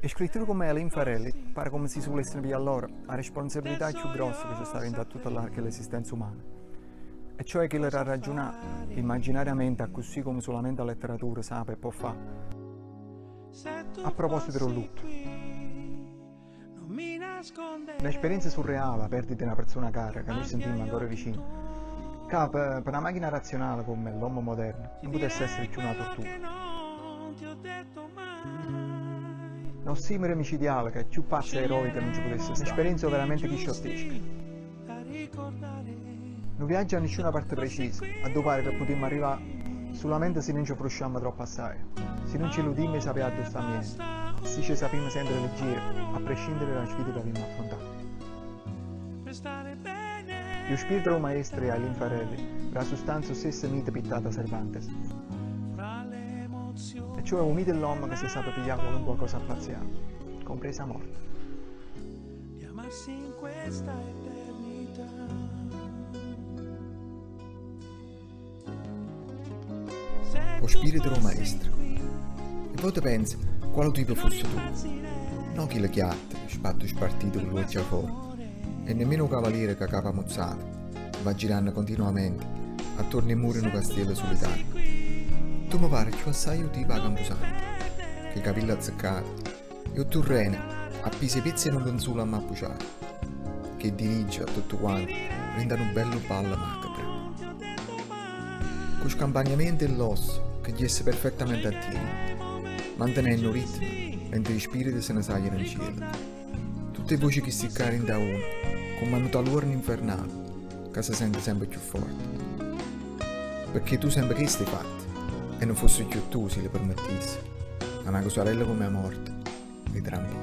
E scritture comme Eileen Farrelly pare comme si se vulessero piglià lloro 'a responsabilità cchiù grossa ca ce sta dint' a tutta l'arco 'e l'esistenza umana, e cioè chella d'arraggiunà immaginariamente accussì comme sulamente 'a letteratura sape e pò fà. A proposito d' 'o lutto. N'esperienza surreale 'a perdita 'e na perzona cara ca nuje sentimmo ancora vicino, ca pe na machina razionale comme l'ommo moderno nun putesse essere cchiù na tortura. N'ossimoro micidiale ca cchiù pazza e eroica nun ce putesse sta. N'esperienza overamente chisciottesca. Nu viaggio a nisciuna parte precisa, addò pare che putimmo arrivà sulamente si nun ce frusciammo troppo assaje, si nun ce illudimmo 'e sapé addò stammo jenno, si ce sapimmo sentere leggiere, a prescindere d' 'a sfida che avimmo affruntà. E 'o spirito d' 'o maestro 'e Eileen Farrelly d' 'a sustanza 'o stesso mito pittato 'a Cervantes, e cioè 'o mito 'e ll'ommo che se sape piglià qualunque cosa a pazzià, compresa 'a morte. Di amarsi in questa eternità. O spirito d' 'o maestro. E vote penzo quale tipo fusse tu. No chillo chiatto, sbatto spartito cu ll'uocchie 'a fora, e nemmeno 'o cavaliere cu 'a capa muzzata, va giranno continuamente attuorno 'e mure 'e nu castiello sulitario. Tu me pare cchiù assaje 'o tipo 'a campusanto, cu 'e capille azzeccate, E 'o turreno, appiso 'e piezze 'e nu lenzulo ammappuciato, che dirige a tuttu quante dint' 'a nu bellu ballo macabro. Cu 'o scampagnamiento 'e ll'osse che ghiesse perfettamente a tiempo, mantenenno 'o ritmo mentre 'e spirite se ne saglieno 'ncielo. Tutt' 'e voci 'e chisti ccà dint' 'a una, comm' 'a nu taluorno infernale ca se sente sempe cchiù forte. Pecché tu sempe chesto 'e fatto e nun fosse cchiù tu si le permettisse. A na cusarella comme 'a morte, 'e trampì.